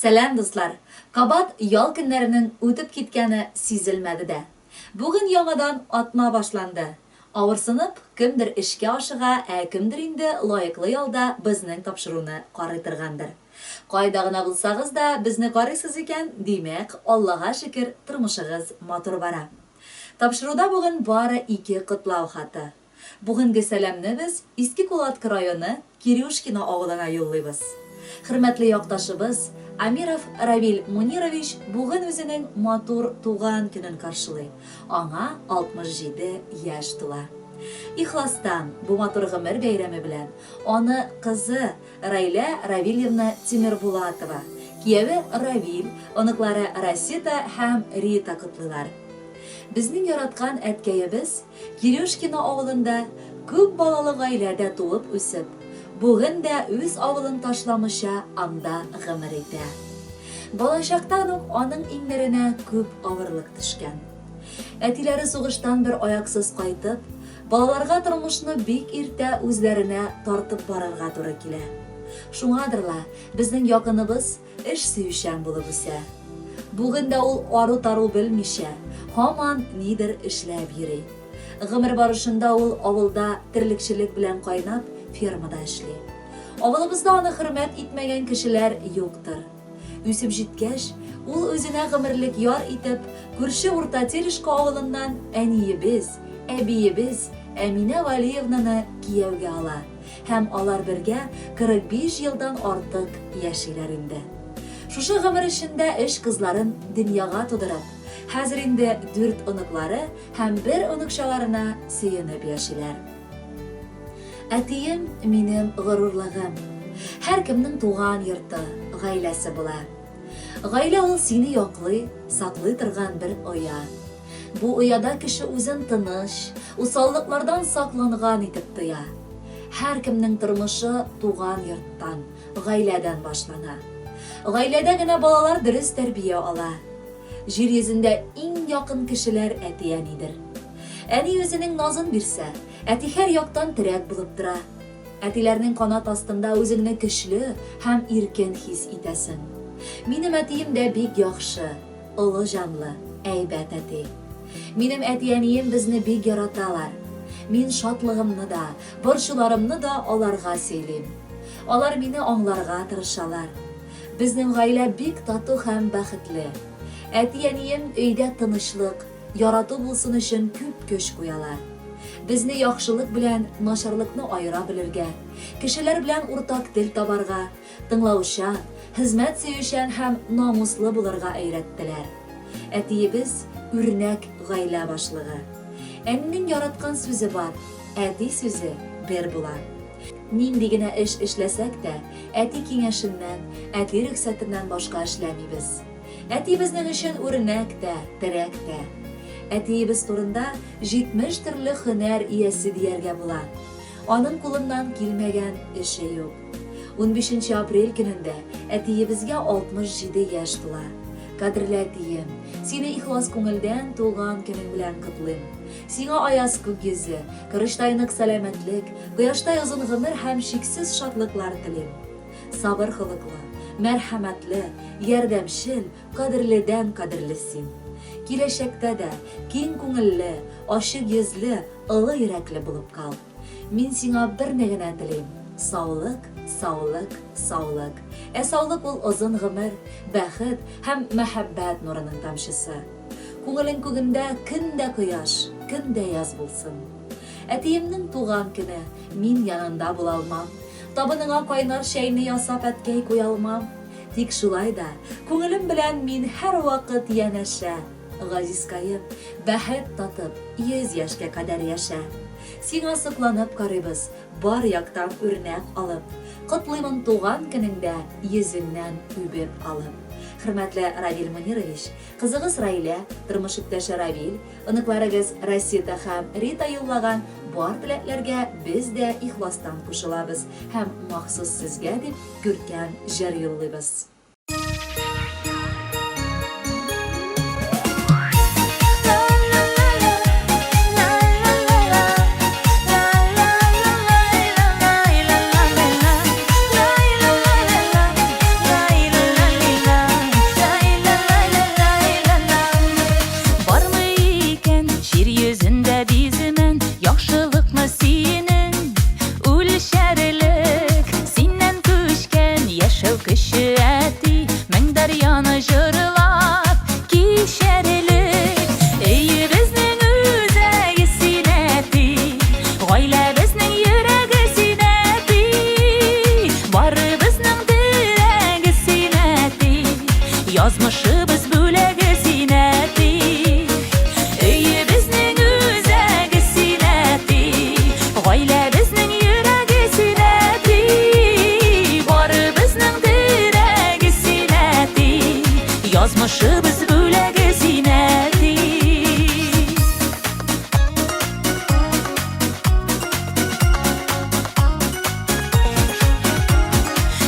Сәлам, дуслар! Кабат ял көннәренең үтеп киткәне сизелмәде дә. Бүген яңадан атна башланды. Авырсынып, кемдер эшкә ашыга, ә кемдер инде лаеклы ялда безнең тапшыруны карый торгандыр. Кайда гына булсагыз да, безне карыйсыз икән, димәк, Аллага шөкер, тормышыгыз матур бара. Тапшыруда бүген бары ике котлау хаты. Бүгенге сәламне без Иске Кулаткы районы Кирюшкино авылына юллыйбыз. Хөрмәтле якташыбыз Амиров Равил Мунирович бүген үзенең матур туган көнен каршылый, аңа 67 яшь тула. Ихластан бу матур гомер бәйрәме белән аны кызы Райлә Равильевна Тимербулатова, кияве Равил, оныклары Расита һәм Рита котлыйлар. Безнең яраткан әткәебез Кирюшкино авылында күп балалы гаиләдә туып үсеп, бүген дә үз авылын ташламыйча анда гомер итә. Балачактан ук аның иңнәренә күп авырлык төшкән. Әтиләре сугыштан бер аяксыз кайтып, балаларга тормышны бик иртә үзләренә тартып барырга туры килә. Шуңадыр ла, безнең якыныбыз Эш сөючән булып үсә. Бүген дә ул ару-тару белмичә, һаман нидер эшләп йөри. Гомер барышында ул авылда терлекчелек белән кайнап, фермада эшли. Авылыбызда аны хөрмәт итмәгән кешеләр юктыр. Үсеп җиткәч, ул үзенә гомерлек яр итеп, күрше Урта Терешка авылыннан әниебез, әбиебез Әминә Вәлиевнаны кияүгә ала. Һәм алар бергә 45 елдан артык яшиләр инде. Шушы гомер эчендә өч кызларын дөньяга тудырып, хәзер инде дүрт оныклары һәм бер оныкчаларына сөенеп яшиләр. Әтием, минем горурлыгым. Һәркемнең туган йорты, гаиләсе була. Гаилә ул сине яклый, саклый торган бер оя. Бу ояда кеше үзен тыныч, усаллыклардан сакланган итеп тоя. Һәркемнең тормышы туган йорттан, гаиләдән башлана. Гаиләдә генә балалар дөрес тәрбия ала. Җир йөзендә иң якын кешеләр әти-әнидер. Әни үзенең назын бирсә, әти һәр яктан терәк булып тора. Әтиләрнең канат астында үзеңне көчле һәм иркен хис итәсең. Минем әтием дә бик яхшы, Олы җанлы, әйбәт әти. Минем әти-әнием безне бик яраталар. Мин шатлыгымны да, борчуларымны да аларга сөйлим. Алар мине аңларга тырышалар. Безнең гаилә бик тату һәм бәхетле. Әти-әнием өйдә тынычлык, ярату булсын өчен күп көч куялар. Безне яхшылык белән начарлыкны аера белергә, кешеләр белән уртак тел табарга, Тыңлаучан, хезмәт сөючән һәм намуслы булырга өйрәттеләр. Әтиебез, үрнәк гаилә башлыгы. Әнинең яраткан сүзе бар, Әти сүзе бер була. Нинди генә эш эшләсәк тә, әти киңәшеннән, әти рөхсәтеннән башка эшләмибез. Әти безнең өчен үрнәк тә, терәк тә. Әтиебез турында 70 төрле һөнәр иясе дияргә була. Аның кулыннан килмәгән эше юк. Унбишенче апрель көнендә әтиебезгә 67 яшь тула. Кадерле әтием, сине ихлас күңелдән туган көнең белән котлыйм. Сиңа аяз күк йөзе, корычтай нык сәламәтлек, кояштай озын гомер һәм чиксез шатлыклар телим. Сабыр холыклы, мәрхәмәтле, ярдәмчел, кадерледән кадерле син. Киләчәктә дә киң күңелле, ачык йөзле, олы йөрәкле булып кал. Мин сиңа берне генә телим, саулык, саулык, саулык. Ә саулык ул озын гомер, бәхет һәм мәхәббәт нурының тамчысы. Күңелең күгендә көн дә кояш, көн дә яз булсын. Әтиемнең туган көне, мин янында була алмам. Табыныңа кайнар чәйне ясап әткәй куялмам. Тик шулай да, күңелем белән мин һәрвакыт янәшә. Газизкаем, бәхет татып, 100 яшькә кадәр яшә. Сиңа сокланып карыйбыз, бар яктан үрнәк алып. Котлыймын туган көнеңдә йөзеңнән үбеп алып. Хөрмәтле Равил Мөнирович, кызыгыз Раилә, тормыш иптәше Равил, оныкларыгыз Расита һәм Рита юллаган бар теләкләргә без дә ихластан кушылабыз һәм махсус сезгә дип күркәм җыр юллыйбыз.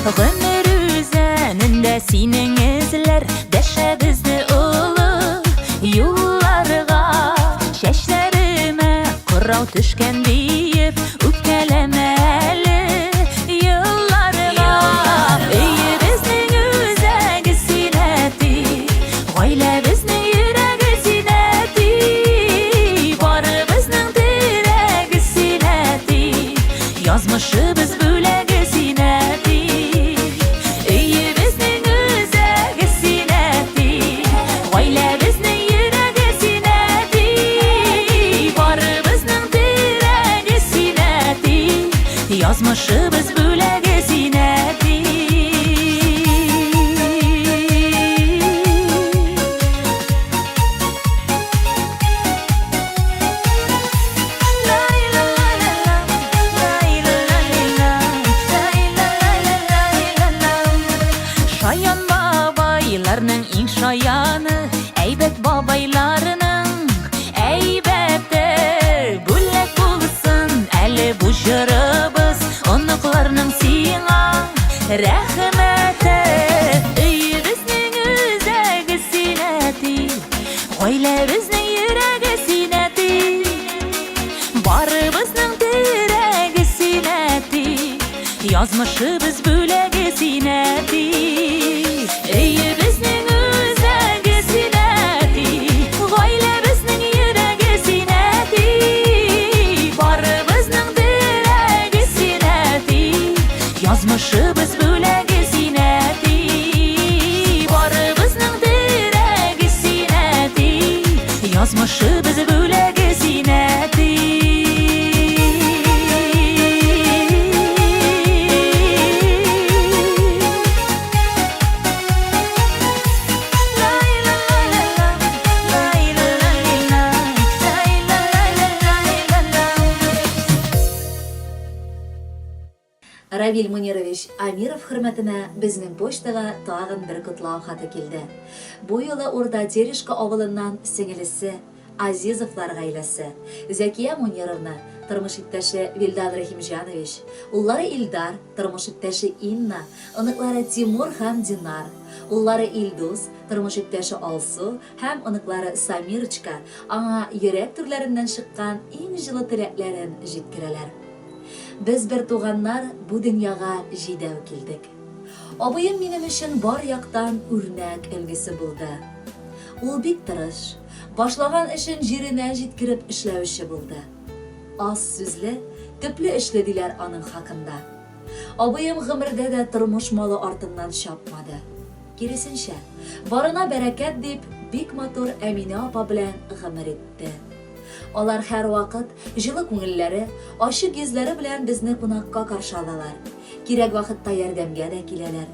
Гомер үзәнендә синең эзләр Дәшә безне олы юлларга. Чәчләремә кырау төшкән диеп Үпкәләмә әле елларга. Өебезнең үзәге син, әти, Гаиләбезнең йөрәге син, әти, Барыбызның терәге син, әти, Язмышыбыз бүләге син, әти. Өебезнең үзәге син, әти, Гаиләбезнең йөрәге син, әти, Барыбызның терәге син, әти, Язмышыбыз бүләге син, әти. Шаян бабайларның иң шаяны, әйбәт бабайларның әйбәте. Бүләк булсын әле бу җырыбыз, оныкларның сиңа рәхмәте. Өебезнең үзәге син, әти, гаиләбезнең йөрәге син, әти, барыбызның терәге син, әти, язмышыбыз бүләге син, әти. Өебезнең үзәге син, әти, гаиләбезнең йөрәге син, әти, барыбызның терәге син, әти, язмышыбыз бүләге син, әти. Барыбызның терәге син, әти, язмышыбыз бүләге син, әти. Равил Мунирович Амиров хөрмәтенә безнең почтага тагын бер котлау хаты килде. Бу юлы Урта Терешка авылыннан сеңелесе, Азизовлар гаиләсе, Зәкия Мунировна, тормыш иптәше Вилдан Рәхимҗанович, уллары Илдар, тормыш иптәше Инна, оныклары Тимур һәм Динар, уллары Илдус, тормыш иптәше Алсу һәм оныклары Самирочка аңа йөрәк түрләреннән чыккан иң җылы теләкләрен җиткерәләр. Без бертуганнар бу дөньяга җидәү килдек. Абыем минем өчен бар яктан үрнәк өлгесе булды. Ул бик тырыш, башлаган эшен җиренә җиткереп эшләүче булды. Аз сүзле, төпле эшле диләр аның хакында. Абыем гомердә дә тормыш малы артыннан чапмады. Киресенчә, барына бәрәкәт дип, бик матур Әминә апа белән гомер итте. Алар һәрвакыт җылы күңелләре, ачык йөзләре белән безне кунакка каршы алалар, кирәк вакытта ярдәмгә дә киләләр.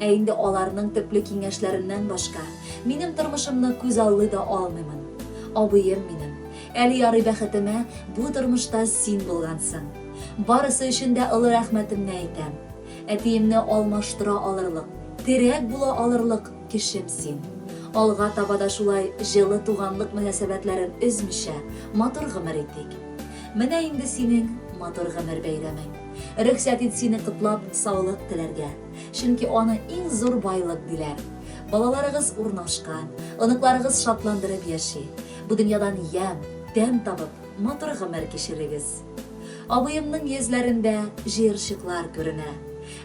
Ә инде аларның төпле киңәшләреннән башка, минем тормышымны күзаллый да алмыймын. Абыем минем, әле ярый бәхетемә бу тормышта син булгансың. Барысы өчен дә олы рәхмәтемне әйтәм. Әтиемне алмаштыра алырлык, терәк була алырлык кешем син. Алга таба да шулай җылы туганлык мөнәсәбәтләрен өзмичә, матур гомер итик. Менә инде синең матур гомер бәйрәмең. Рөхсәт ит сине котлап, саулык теләргә. Чөнки аны иң зур байлык диләр. Балаларыгыз урнашкан, оныкларыгыз шатландырып яши. Бу дөньядан ямь, тәм табып, матур гомер кичерегез. Абыемның йөзләрендә җыерчыклар күренә.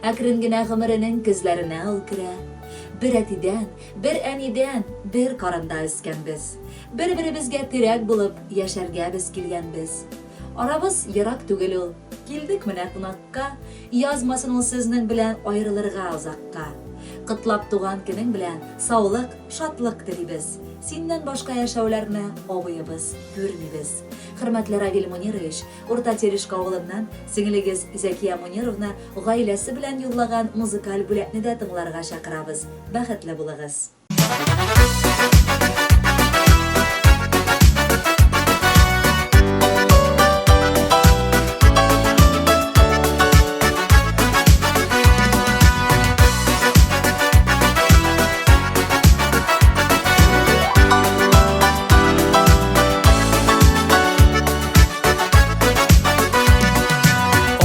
Әкрен генә гомеренең көзләренә ул керә. Бер әтидән, бер әнидән, бер карында үскәнбез. Бер-беребезгә терәк булып яшәргә без килгәнбез. Арабыз ерак түгел ул. Килдек менә кунакка. Язмасын ул сезнең белән аерылырга озакка. Котлап туган көнең белән саулык, шатлык телибез. Синнән башка яшәүләрне, абыебыз, күрмибез. Хөрмәтле Равил Мунирович, Урта Терешка авылыннан сеңелегез Зәкия Мунировна гаиләсе белән юллаган музыкаль бүләкне дә тыңларга чакырабыз. Бәхетле булыгыз!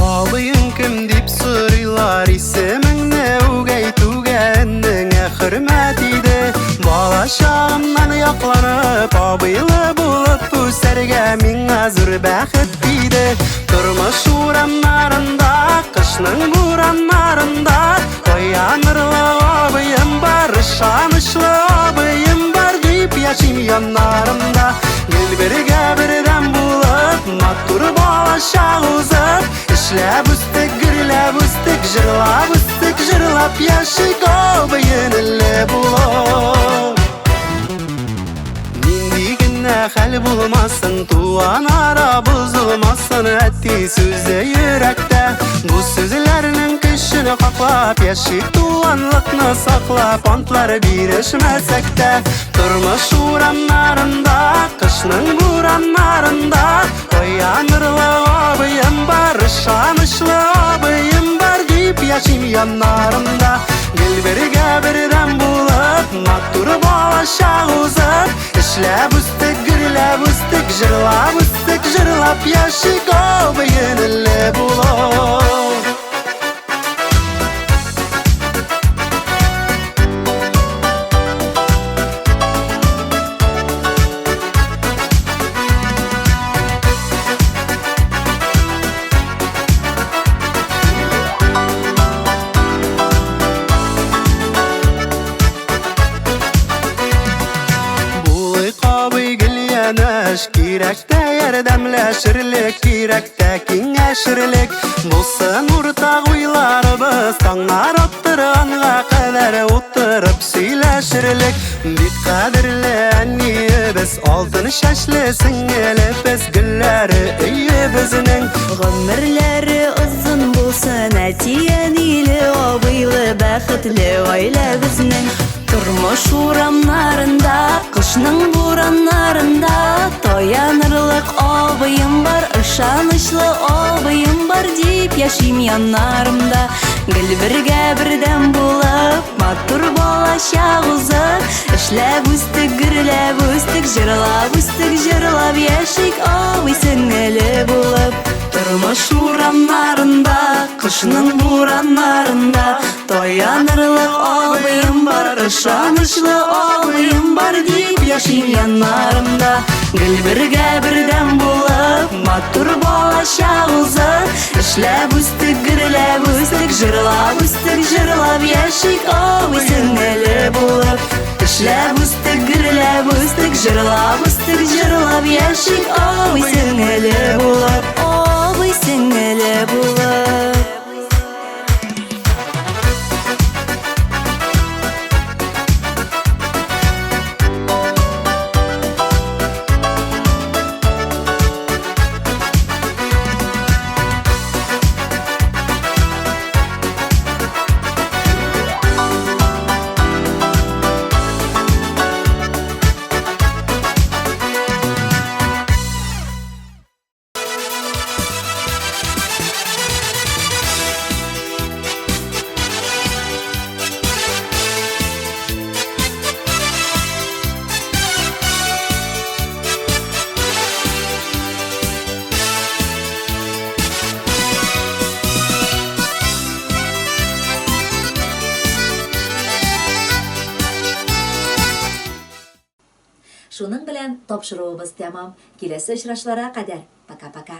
Абыең кем дип сорыйлар, исемеңне. Абыйлы булып үсәргә миңа зур бәхет тиде. Тормыш урамнарында, кышның бураннарында Таянырлык абыем бар, ышанычлы абыем бар дип яшим яннарымда. Гел бергә бердәм булып, матур балачак узып, эшләп үстек, гөрләп үстек, җырлап үстек, җырлап яшик абый-энеле булып. Нинди генә хәл булмасын, туган ара бозылмасын, әти сүзе йөрәктә. Бу сүзләрнең көчен хаклап, яшик туганлыкны саклап, антлар бирешмәсәк тә. Тормыш урамнарында, кышның бураннарында Таянырлык абыем бар, ышанычлы абыем бар дип яшим яннарымда. Гел бергә бердәм булып, матур балачак узып, эшләп үстек, гөрләп үстек, җырлап үстек, җырлап яшик абый-энеле булып. Булыйк абый гел янәш, кирәк тә ярдәмләшерлек, кирәк тә киңәшерлек. Булсын уртак уйларыбыз, таңнар аттырганга кадәр утырып сөйләшерлек. Бик кадерле әниебез, алтын чәчле сеңелебез, гөлләре өебезнең. Гомерләре озын булсын, әти-әниле, абыйлы, бәхетле гаилә безнең. Тормыш урамнарында, кышның бураннарында таянырлык абыем бар, ышанычлы абыем бар дип яшим яннарымда. Гел бергә бердәм булып, матур балачак узып, эшләп үстек, гөрләп үстек, җырлап үстек, җырлап яшик абый сеңеле булып. Тормыш урамнарында, кышның бураннарында таянырлык абыем бар, ышанычлы абыем бар дип яшим яннарымда. Гел бергә бердәм булып, матур балачак узып, эшләп үстек, гөрләп үстек, җырлап үстек, җырлап яшик абый сеңеле булып. Эшләп үстек, гөрләп үстек, җырлап үстек, җырлап яшик абый сеңеле булып, абый сеңеле булып. Шуның белән тапшыруыбыз тәмам. Киләсе очрашларга кадәр. Пока-пока.